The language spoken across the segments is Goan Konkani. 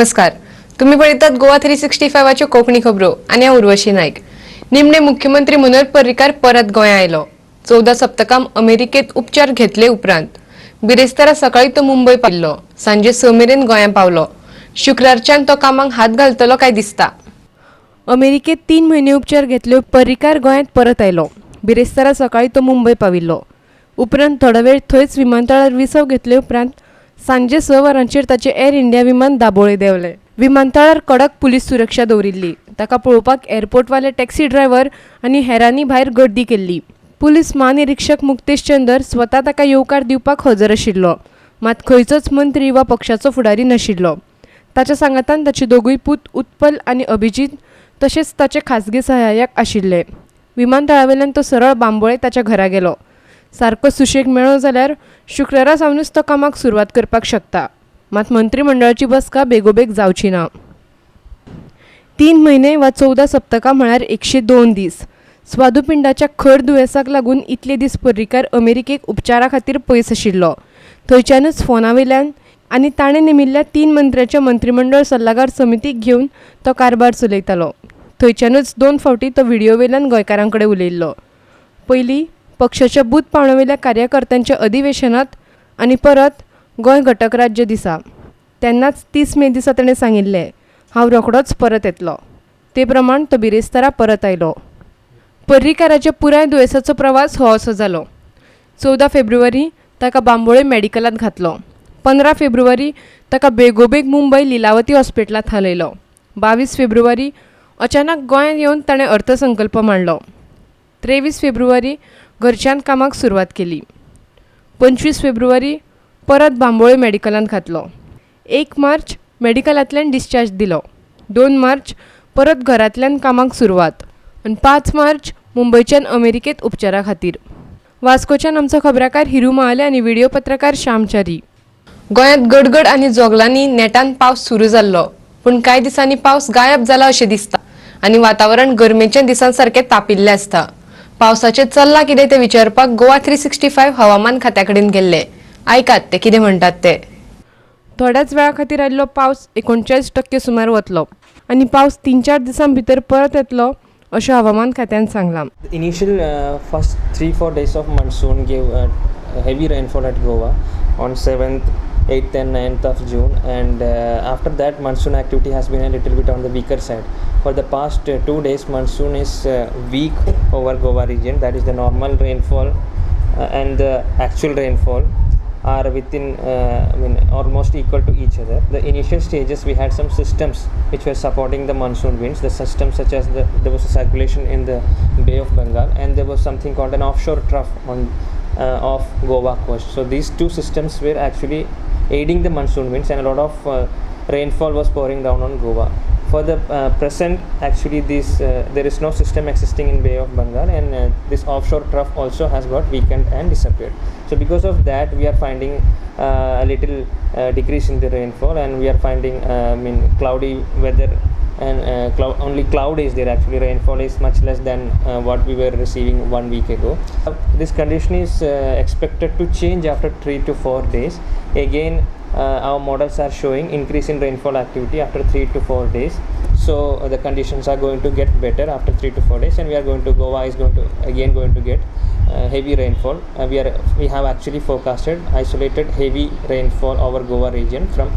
नमस्कार, तुम्ही पळयतात गोवा 365 कोंकणी खबरो आनी हांव उर्वशी नायक. निमणे मुख्यमंत्री मनोहर पर्रीकार परत गोंया आयलो. 14 सप्तकां अमेरिकेत उपचार घेतले उपरांत बिरेस्तारा सकाळी तो मुंबय पाविल्लो. सांजे 6 मेरेन गोंया पावलो. शुक्रारच्यान तो कामाक हात घालतलो काय दिसता. अमेरिकेत 3 म्हयने उपचार घेतले पर्रीकार गोंयांत परत आयलो. बिरेस्तारा सकाळी तो मुंबय पाविल्लो. उपरांत थोडो वेळ थंयच विमानतळार विसव घेतले उपरांत सांजे 6 वरांचेर ताचें एअर इंडिया विमान दाबोळे देंवलें. विमानतळार कडक पुलीस सुरक्षा दवरिल्ली. ताका पळोवपाक एअरपोर्टवाले टॅक्सी ड्रायव्हर आनी हेरांनी भायर गर्दी केल्ली. पुलीस म्हानिरिक्षक मुक्तेश चंदर स्वता ताका येवकार दिवपाक हजर आशिल्लो. मात खंयचोच मंत्री वा पक्षाचो फुडारी नाशिल्लो. ताच्या सांगातान ताचे दोगूय पूत उत्पल आनी अभिजीत तशेंच ताचे खाजगी सहाय्यक आशिल्ले. विमानतळावेल्यान तो सरळ बांबोळे ताच्या घरा गेलो. सारको सुशेग मेळ्ळो जाल्यार शुक्रारा सावनूच तो कामाक सुरवात करपाक शकता. मात मंत्रीमंडळाची बसका बेगोबेग जावची ना. 3 म्हयने वा 14 सप्तकां म्हळ्यार 102 दीस. स्वादुपिंडाच्या खर दुयेंसाक लागून इतले दीस पर्रीकार अमेरिकेक उपचारा खातीर पयस आशिल्लो. थंयच्यानूच फोनावेल्यान आनी ताणें नेमिल्ल्या 3 मंत्र्याच्या मंत्रीमंडळ सल्लागार समितीक घेवन तो कारभार चलयतालो. थंयच्यानूच 2 फावटी तो व्हिडियोवेल्यान गोंयकारां कडेन उलयल्लो. पयलीं पक्षाच्या बूथ पावंड्यावेल्या कार्यकर्त्यांच्या अधिवेशनात आनी परत गोंय घटक राज्य दिसा. तेन्नाच 30 मे दिसा ताणें सांगिल्लें, हांव रोखडोच परत येतलो. ते प्रमाण तो बिरेस्तारा परत आयलो. पर्रीकाराच्या पुराय दुयेंसाचो प्रवास हो असो जालो. 14 फेब्रुवारी ताका बांबोळे मेडिकलांत घातलो. 15 फेब्रुवारी ताका बेगोबेग मुंबय लिलावती हॉस्पिटलांत हालयलो. 22 फेब्रुवारी अचानक गोंयांत येवन ताणें अर्थसंकल्प मांडलो. 23 फेब्रुवारी घरच्यान कामाक सुरवात केली. 25 फेब्रुवारी परत बांबोळे मेडिकलांत घातलो. 1 मार्च मेडिकलांतल्यान डिस्चार्ज दिलो. 2 मार्च परत घरांतल्यान कामाक सुरवात आनी 5 मार्च मुंबयच्यान अमेरिकेत उपचारा खातीर. वास्कोच्यान आमचो खबराकार हिरू महाले आनी व्हिडिओ पत्रकार श्यामचारी. गोंयांत गडगड आनी जोगलांनी नेटान पावस सुरू जाल्लो, पूण कांय दिसांनी पावस गायब जाला अशें दिसता आनी वातावरण गरमेच्या दिसां सारकें तापिल्लें आसता. पावसाचें चल्लां कितें तें विचारपाक गोवा 365 हवामान खात्या कडेन गेल्ले. आयकात ते कितें म्हणटात ते. थोड्याच वेळा खातीर आयिल्लो पावस 39% सुमार वतलो आनी पावस 3-4 दिसां भितर परत येतलो अशें हवामान खात्यान सांगलां. Initial first 3-4 days of monsoon gave heavy rainfall at Goa on 7th, 8th and 9th of June, and after that monsoon activity has been a little bit on the weaker side. For the past 2 days monsoon is weak over Goa region, that is the normal rainfall and the actual rainfall are within almost equal to each other. The initial stages we had some systems which were supporting the monsoon winds, the systems such as there was a circulation in the Bay of Bengal and there was something called an offshore trough on off Goa coast. So these two systems were actually aiding the monsoon winds and a lot of rainfall was pouring down on Goa. For the present, actually this there is no system existing in Bay of Bengal, and this offshore trough also has got weakened and disappeared. So because of that we are finding a little decrease in the rainfall, and we are finding cloudy weather, and only cloud is there. Actually rainfall is much less than what we were receiving 1 week ago. This condition is expected to change after 3 to 4 days. Again our models are showing increase in rainfall activity after 3 to 4 days. So the conditions are going to get better after 3 to 4 days, and we are going to Goa is going to again going to get heavy rainfall. We have actually forecasted isolated heavy rainfall over Goa region from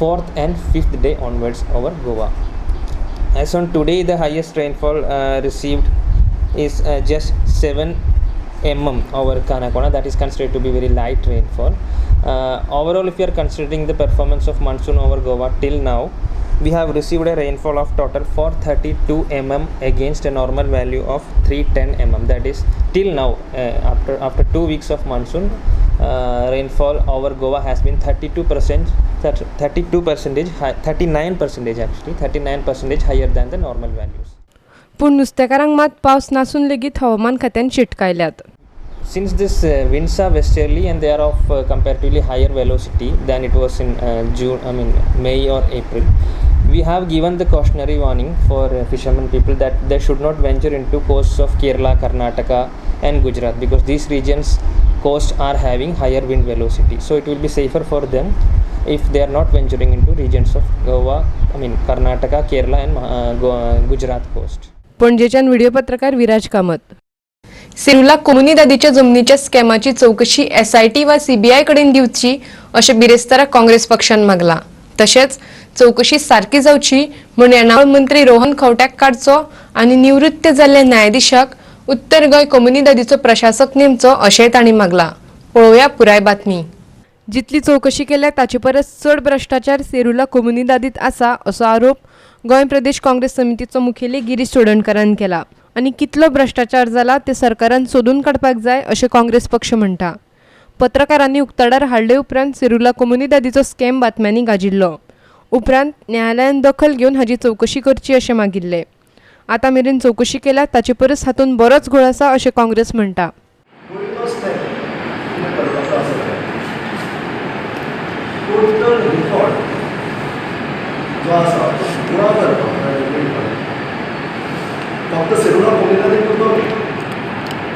4th and 5th day onwards over Goa. As on today, the highest rainfall received is just 7 mm over Canacona. That is considered to be very light rainfall. Overall, if you are considering the performance of monsoon over Goa till now, we have received a rainfall of total 432 mm against a normal value of 310 mm. That is till now, after 2 weeks of monsoon, rainfall over Goa has been 39% higher than the normal values. पूण नुस्तेकारांक मात पावस नासून लेगीत हवामान खात्यान शिटकायल्यात. Since this winds are westerly and they are of comparatively higher velocity than it was in May or April, we have given the cautionary warning for fishermen people that they should not venture into coasts of Kerala, Karnataka and Gujarat, because these regions coast are having higher wind velocity. So it will be safer for them if they are not venturing into regions of Goa, I mean Karnataka, Kerala and Gujarat coast. पणजेच्यान video पत्रकार विराज कामत. सेरुला कोमुनिदादीच्या जमनीच्या स्कॅमाची चौकशी एसआयटी वा सीबीआय कडेन दिवची अशें बिरेस्तारा काँग्रेस पक्षान मागला. तशेंच चौकशी सारकी जावची म्हूण येणावळ मंत्री रोहन खंवट्याक काडचो आनी निवृत्त जाल्ल्या न्यायाधीशाक उत्तर गोंय कोमुनिदादीचो प्रशासक नेमचो अशेंय तांणी मागला. पळोवया पुराय बातमी. जितली चौकशी केल्या ताचे परस चड भ्रश्टाचार सेरुला कोमुनिदादीत आसा असो आरोप गोंय प्रदेश काँग्रेस समितीचो मुखेली गिरीश चोडणकारान केला आनी कितलो भ्रश्टाचार जाला ते सरकारान सोदून काडपाक जाय अशें काँग्रेस पक्ष म्हणटा. पत्रकारांनी उक्ताडार हाडले उपरांत सेरुला कोमुनिदादीचो स्कॅम बातम्यांनी गाजिल्लो. उपरांत न्यायालयान दखल घेवन हाची चौकशी करची अशें मागिल्लें. आतां मेरेन चौकशी केल्या ताचे परस हातूंत बरोच घोळ आसा अशें काँग्रेस म्हणटा. टोटल रिकॉर्ड जो आसा तो गोळा करपाक फक्त सेरुला कोमुनिदादी पुरतो न्ही,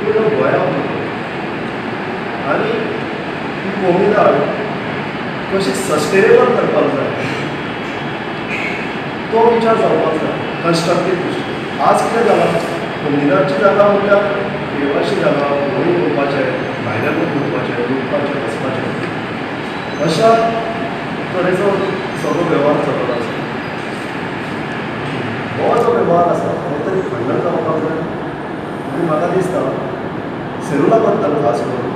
पूर्ण गोंया पुरतो. आनी ही कोमुनिदाद कशी सस्टेनेबल करपाक जाय तो विचार जावपाक जाय कन्स्ट्रक्टीव दृश्टीन. आज कितें जालां, कोमुनिदादची जागा म्हटल्यार देवाची जागा, होळी करपाचें, भायल्या लोक करपाचें, लुटपाचें, वचपाचें, अशा तरेचो सगळो वेव्हार चलत आसा. हो जो वेव्हार आसा तो तरी खंडन जावपाक जाय. आनी म्हाका दिसता सेरुला बद्दल खास करून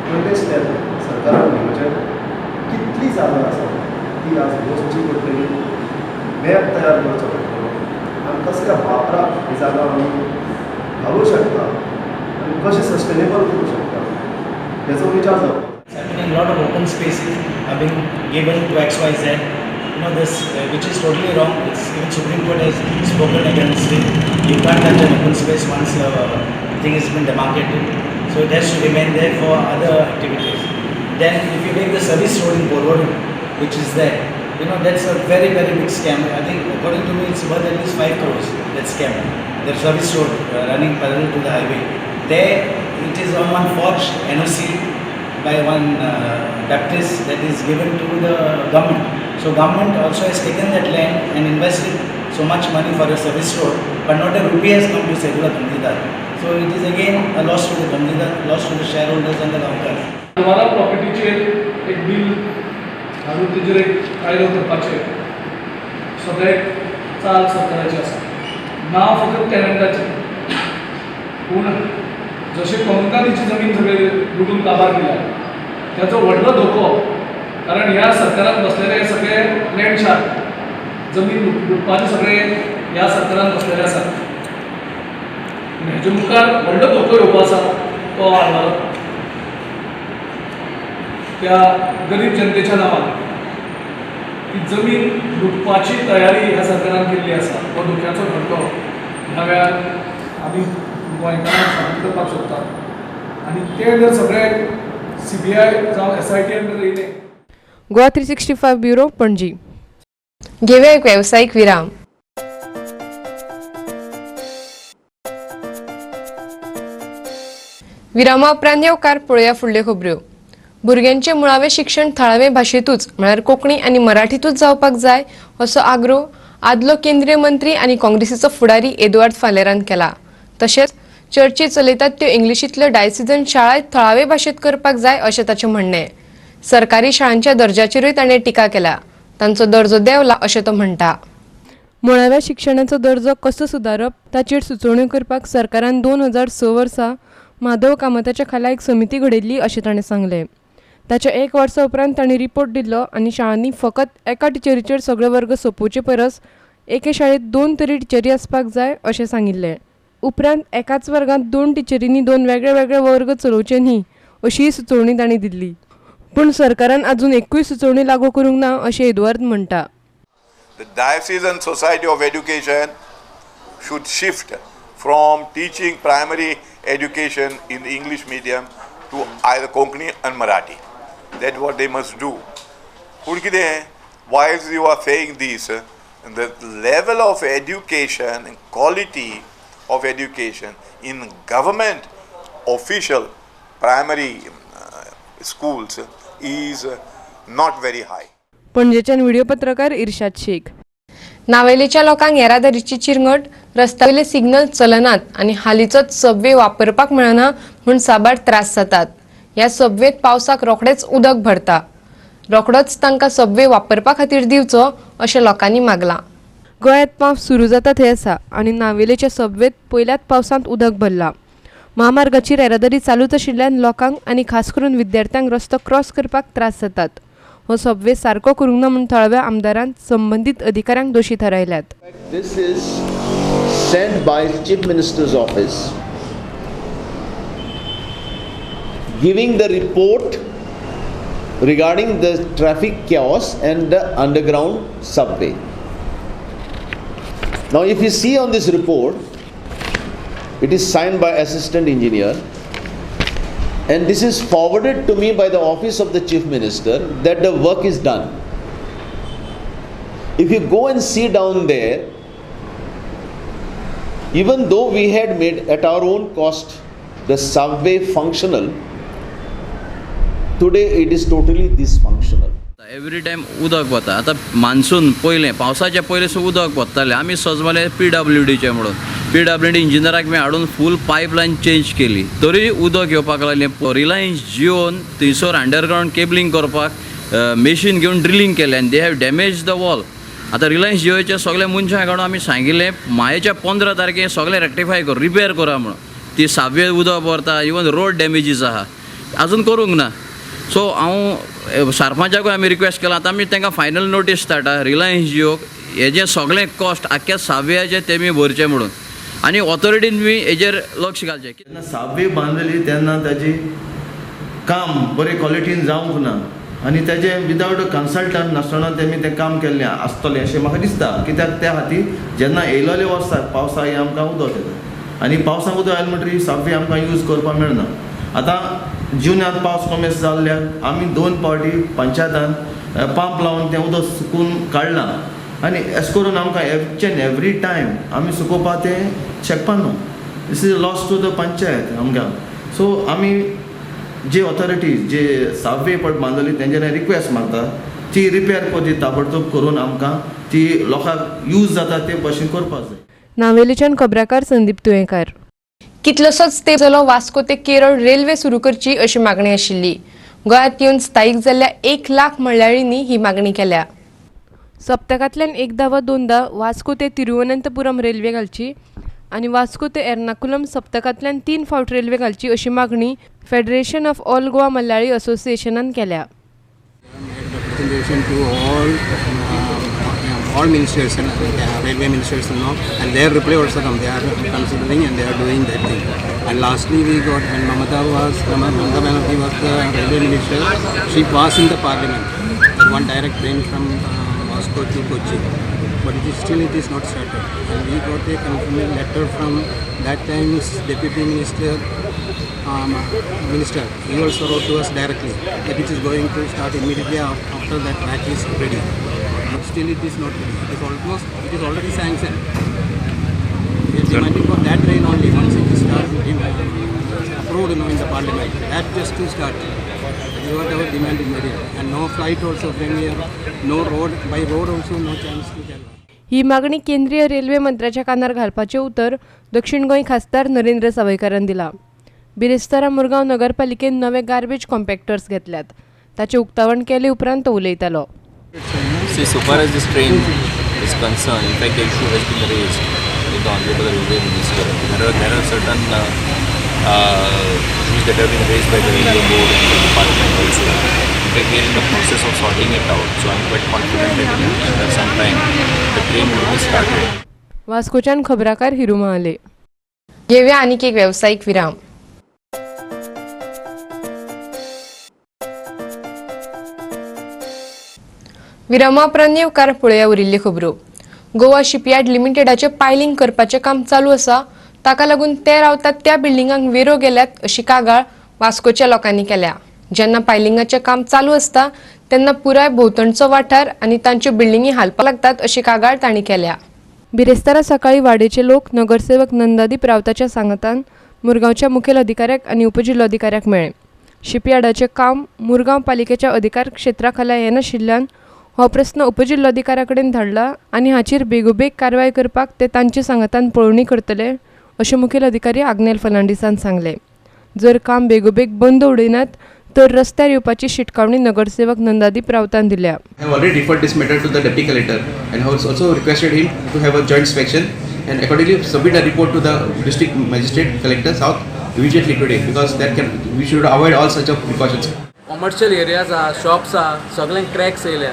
पयलें स्टेप सरकारान घेवचें. कितली जागा आसा ती आज मोजची पडटली, मॅप तयार करचो पडटलो आनी कसल्या वापराक ही जागा आमी घालूं शकता आनी कशें सस्टेनेबल करूं शकता हेचो विचार जावपाक. A lot of open spaces are being given to X, Y, Z. You know this, which is totally wrong. It's even Supreme Court has spoken against it. You can't touch an open space once thing has been demarcated. So it has to remain there for other activities. Then if you take the service road in Porvorim, which is there, you know that's a very very big scam. I think according to me it's worth at least 5 crores. That scam, the service road running parallel to the highway. There it is on one forged NOC by one Baptist that is given to the government. So government also has taken that land and invested so much money for a service road, but not a rupee has come to Serula Comunidade. So it is again a loss to the Comunidade, loss to the shareholders and the bankers. Alvara प्रॉपर्टीचेर एक बील हाडून तेजेर एक कायदो करपाचें सद्या एक चाल सरकाराची आसा. नांव फकत टॅनंटाचें, पूण जशें कोमुनिदादीची जमीन सगळे लुटून काबार केल्या त्याचो व्हडलो धोको, कारण ह्या सरकारान बसलेले सगळे लँड शार्क जमीन लुटपाचे सगळे ह्या सरकारान बसलेले आसात. हेजे मुखार व्हडलो धोको येवपा आसा तो आल्वारा त्या गरीब जनतेच्या नांवान ती जमीन लुटपाची तयारी ह्या सरकारान केल्ली आसा. हो धोक्याचो धडको ह्या वेळार आमी गोंयकारांक सादूर करपाक सोदतात आनी ते जर सगळे सीबीआय जावं एसआयटी अंडर येयले. गोवा 365 ब्युरो, पणजी. घेवया एक वेवसायीक विराम. विरामा उपरांत येवकार पळोवया फुडल्यो खबऱ्यो. भुरग्यांचें मुळावें शिक्षण थळावे भाशेंतूच म्हळ्यार कोंकणी आनी मराठींतूच जावपाक जाय असो आग्रो आदलो केंद्रीय मंत्री आनी काँग्रेसीचो फुडारी एदुआर्द फालेरान केला. तशेंच चर्ची चलयतात त्यो इंग्लिशींतल्यो डायसिजन शाळाय थळावे भाशेंत करपाक जाय अशें ताचें म्हणणें. सरकारी शाळांच्या दर्जाचेरूय ताणें टिका केल्या. तांचो दर्जो देंवला अशें तो म्हणटा. मुळाव्या शिक्षणाचो दर्जो कसो सुदारप ताचेर सुचोवण्यो करपाक सरकारान 2006 वर्सा माधव कामताच्या खाला एक समिती घडयल्ली अशें ताणें सांगलें. ताच्या एक वर्सा उपरांत ताणें रिपोर्ट दिल्लो आनी शाळांनी फकत एका टिचरीचेर सगळे वर्ग सोंपोवचे परस एके शाळेंत 2 तरी टिचरी आसपाक जाय अशें सांगिल्लें. उपरांत एकाच वर्गांत 2 टिचरींनी 2 वेगळे वेगळे वर्ग चलोवचे न्ही अशीय सुचोवणी तांणी दिल्ली. पूण सरकारान अजून एकूय सुचोवणी लागू करूंक ना अशें एदुआर्द म्हणटा. The Diocesan Society of Education should shift from teaching primary education in the English medium to either Konkani and Marathi. That's what they must do. While you are saying this, the level of education and quality of education in government official primary schools is not very high. पणजेच्यान video पत्रकार इर्शाद शेख. नावेलीच्या लोकांक येरादारीची चिरंगट, रस्त्यावयले सिग्नल चलनात आनी हालींचोच सबवे वापरपाक मेळना म्हूण साबार त्रास जातात. ह्या सबवेत पावसाक रोखडेच उदक भरता. रोखडोच तांकां सबवे वापरपा खातीर दिवचो अशें लोकांनी मागलां. गोंयांत पावस सुरू जाता थंय आसा आनी नावेलेच्या सबवेत पयल्याच पावसांत उदक भरलां. म्हामार्गाचेर येरादारी चालूच आशिल्ल्यान लोकांक आनी खास करून विद्यार्थ्यांक रस्तो क्रॉस करपाक त्रास जातात. हो सबवे सारको करूंक ना म्हूण थळाव्या आमदारान संबंदीत अधिकाऱ्यांक दोशी थारायल्यात. This is sent by Chief Minister's office giving the report regarding the traffic chaos and the underground subway. Now if you see on this report, it is signed by assistant engineer and this is forwarded to me by the office of the Chief Minister that the work is done. If you go and see down there, even though we had made at our own cost the subway functional, today it is totally dysfunctional. Every time उदक वता. आतां मान्सून पयलें पावसाचे पयलें सुद्दां उदक वत्तालें. आमी सजमले पी डब्ल्यू डीचें म्हणून पी डब्ल्यू डी इंजिनियराक बी हाडून फूल पायपलायन चेंज केली तरी उदक येवपाक लागलें. रिलायन्स जियोन थंयसर अंडरग्रावंड केबलिंग करपाक मेशीन घेवन ड्रिलींग केलें आनी they have damage the wall. आतां रिलायन्स जियोचे सगळे मनशांक हाडून आमी सांगिल्लें मायेच्या 15 तारखे सगळें रेक्टिफाय कर, रिपेर करा म्हणून. ती सावये उदक भरता, इवन रोड डॅमेजीस आहा, आजून करूंक ना. सो हांव सरपंचाकूय आमी रिक्वेस्ट केलां. आतां आमी तांकां फायनल नोटीस धाडटा रिलायन्स जियोक हेजें सगळें कॉस्ट आख्ख्या सावयेचें तेमी भरचें म्हणून आनी ऑथॉरिटीन बी हेजेर लक्ष घालचें. जेन्ना सावय बांदली तेन्ना ताजी काम बरे क्वॉलिटीन जावंक ना आनी ताजें विदावट कन्सल्टंट नासतना तेमी तें काम केल्लें आसतलें अशें म्हाका दिसता. कित्याक त्या खातीर जेन्ना येयलोले वर्साक पावसा हें आमकां उदक येता आनी पावसाक उदक आयलें म्हणटकीर सावय आमकां यूज करपाक मेळना. आतां जुनांत पावस कमी जाल्ल्यान आमी 2 फावटी पंचायतान पंप लावन तें उदक सुकून काडलां आनी अशें करून आमकां एच एंड एवरी टायम आमी सुकोवपाक तें शकपा न्हू. This is loss to the panchayat आमकां. सो आमी जे ऑथॉरिटीज जे सावय पट बांदली तेंच्यांनी रिक्वेस्ट मारता ती रिपेर करची ताबडतोब करून आमकां ती लोकांक यूज जाता ते भशेन करपाक जाय. नावेलीच्यान खबराकार संदीप तुयेंकार. कितलोसोच तेंप जालो वास्को ते केरळ रेल्वे सुरू करची अशी मागणी आशिल्ली. गोंयांत येवन स्थायीक जाल्ल्या 1 लाख मल्याळींनी ही मागणी केल्या. सप्तकांतल्यान एकदां वा दोनदां वास्को ते तिरुवनंतपुरम रेल्वे घालची आनी वास्को ते एर्नाकुलम सप्तकांतल्यान 3 फावट रेल्वे घालची अशी मागणी federation of all Goa Malayali असोसिएशनान केल्या. All ministers and railway ministers and all, and their reply also come. They are considering and they are doing that thing. And lastly, we got when Mamata Banerjee was the railway minister, she passed in the parliament that one direct train from Moscow to Kochi, but it is still it is not started. And we got a confirmation letter from that time's deputy minister. He also wrote to us directly that it is going to start immediately after that track is ready. But still it is not ready. It is almost, it is already sanctioned. We are demanding for that train only. Once it is started, approved now in the parliament, that just to start. That is what our demand immediately. And no flight also from here, no road, by road also no chance to Kerala. ही मागणी केंद्रीय रेल्वे मंत्र्याच्या कानार घालपाचें उतर दक्षिण गोंय खासदार नरेंद्र सावयकारान दिलां. बिरेस्तारा मुरगांव नगरपालिकेन नवे गार्बेज कॉम्पॅक्टर्स घेतल्यात. ताचें उक्तावण केले उपरांत तो उलयतालो. See, so far as this train is concerned, in fact, the issue has been raised with the Honorable Railway Minister. There are certain issues that have been raised by the Railway Board and the department also. In fact, we are in the process of sorting it out, so I am quite confident that in some time the train will be started. वास्कोच्यान खबराकार Hiru Mahale. घेऊया आणखी एक व्यावसायिक विराम. विरामा उपरांत येवकार पळोवया उरिल्ल्यो खबरो. गोवा शिपयार्ड लिमिटेडाचें पायलिंग करपाचें काम चालू आसा. ताका लागून ते रावतात त्या बिल्डिंगांक वेरो गेल्यात अशी कागाळ वास्कोच्या लोकांनी केल्या. जेन्ना पायलिंगाचें काम चालू आसता तेन्ना पुराय भोंवतणचो वाठार आनी तांच्यो बिल्डिंगी हालपाक लागतात अशी कागाळ तांणी केल्या. बिरेस्तारा सकाळी वाडेचे लोक नगरसेवक नंदादीप रावताच्या सांगातान मुरगांवच्या मुखेल अधिकाऱ्याक आनी उपजिल्लोधिकाऱ्याक मेळ्ळे. शिपयार्डाचें काम मुरगांव पालिकेच्या अधिकार क्षेत्रा खाला येनाशिल्ल्यान हो प्रस्न उपजिल्लोधिकाऱ्या कडेन धाडला आनी हाचेर बेगोबेग कारवाय करपाक ते तांचे सांगातान पळोवणी करतले अशें मुखेल अधिकारी आग्नेल फर्नांडीसान सांगलें. जर काम बेगोबेग बंद उडयनात तर रस्त्यार येवपाची शिटकावणी नगरसेवक नंदादीप रावतान दिल्या. I have already referred this matter to the deputy collector and have also requested him to have a joint inspection and accordingly submit a report to the district magistrate collector south immediately today, because that can we should avoid all such of precautions. Commercial areas आहा, शॉप्स आहा, सगळ्यांक क्रॅक्स येयल्या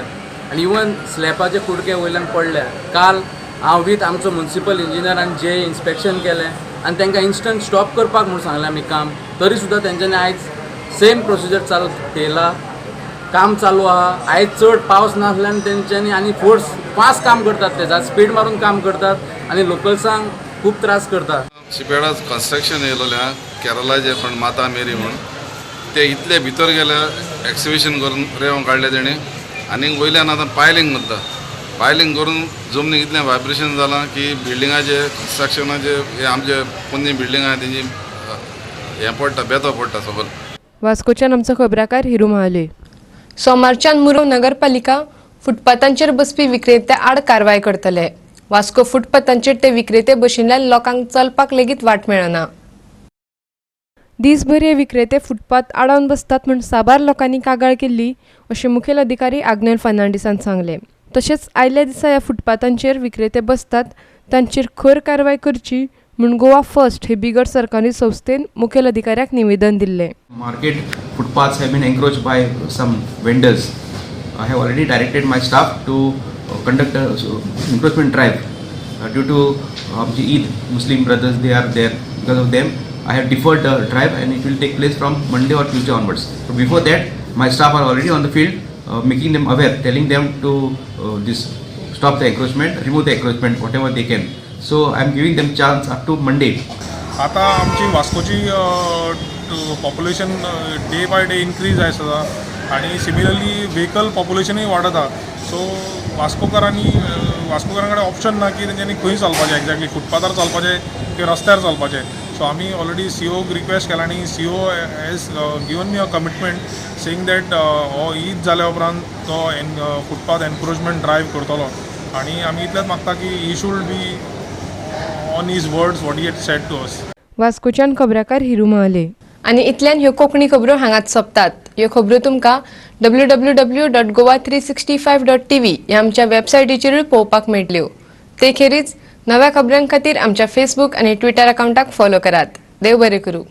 आनी इवन स्लॅपाचे कुडके वयल्यान पडल्या. काल हांव वीथ आमचो मुन्सिपल इंजिनियर आनी जे इन्स्पेक्शन केलें आनी तांकां इन्स्टंट स्टॉप करपाक म्हूण सांगलें आमी काम, तरी सुद्दां तेंच्यांनी आयज सेम प्रोसिजर चालू ठेयला, काम चालू आहा. आयज चड पावस नासल्यान तेंच्यांनी आनी फोर्स फास्ट काम करतात, ते स्पीड मारून काम करतात आनी लोकल्सांक खूब त्रास करतात. शिपयार्डात कन्स्ट्रक्शन येयलोलें आहा केरलाचे पण माता मेरी म्हूण, ते इतले भितर गेले एक्सिबिशन करून रेंव काडले तेणी आनी वयल्यान आतां पायलिंग करता. पायलिंग करून जमनीक इतलें वायब्रेशन जालां की बिल्डिंगाचे कन्स्ट्रक्शनाचे हे आमचे पोन्नी बिल्डिंग आहा तेंची हें पडटा, बेतो पडटा सगळो. वास्कोच्यान आमचो खबराकार हिरू महाले. सोमारच्यान मुरगांव नगरपालिका फुटपाथांचेर बसपी विक्रेत्या आड कारवाय करतले. वास्को फुटपाथांचेर ते विक्रेते बशिल्ल्यान लोकांक चलपाक लेगीत वाट मेळना. दीसभर हे विक्रेते फुटपाथ आडावन बसतात म्हूण साबार लोकांनी कागाळ केल्ली अशें मुखेल अधिकारी आग्नेल फर्नांडीसान सांगलें. तशेंच आयल्या दिसा ह्या फुटपाथांचेर विक्रेते बसतात तांचेर खर कारवाय करची म्हूण गोवा फर्स्ट हे बिगर सरकारी संस्थेन मुखेल अधिकाऱ्याक निवेदन दिल्लें. Market footpaths have been encroached by some vendors. I have already directed my staff to conduct a encroachment drive due to the Eid, Muslim brothers, they are there. Because of them, I have deferred the drive and it will take place from Monday or Tuesday onwards. So before that, my staff are already on the field, making them aware, telling them to this stop the encroachment, remove the encroachment, whatever they can. So I am giving them chance up to Monday. आता आमची वास्कोची population day by day increase जायत आसा आनी सिमिलरली व्हेकल पॉप्युलेशनूय वाडत आहा. सो वास्कोकारांनी वास्कोकारां कडेन ऑप्शन ना की तेंच्यांनी खंय चलपाचें, एग्जॅक्टली फुटपाथार चलपाचें की रस्त्यार चलपाचें. सो आमी ऑलरेडी सीओक रिक्वेस्ट केला आनी CO has given me a commitment saying that हो ईद जाल्या उपरांत तो एन फुटपाथ एनक्रोचमेंट ड्रायव्ह करतलो आनी आमी इतलेंच मागता की he should be on his words what he had said to us. वास्कोच्यान खबराकार Hiru Mahale. आनी इतल्यान ह्यो कोंकणी खबरो हांगाच सोंपतात. ह्यो खबरो तुमकां www.goa365.tv ह्या आमच्या वेबसायटीचेरूय पळोवपाक मेळटल्यो. ते खेरीज नव्या खबरां खातीर आमच्या फेसबूक आनी ट्विटर अकावंटाक फॉलो करात. देव बरें करूं.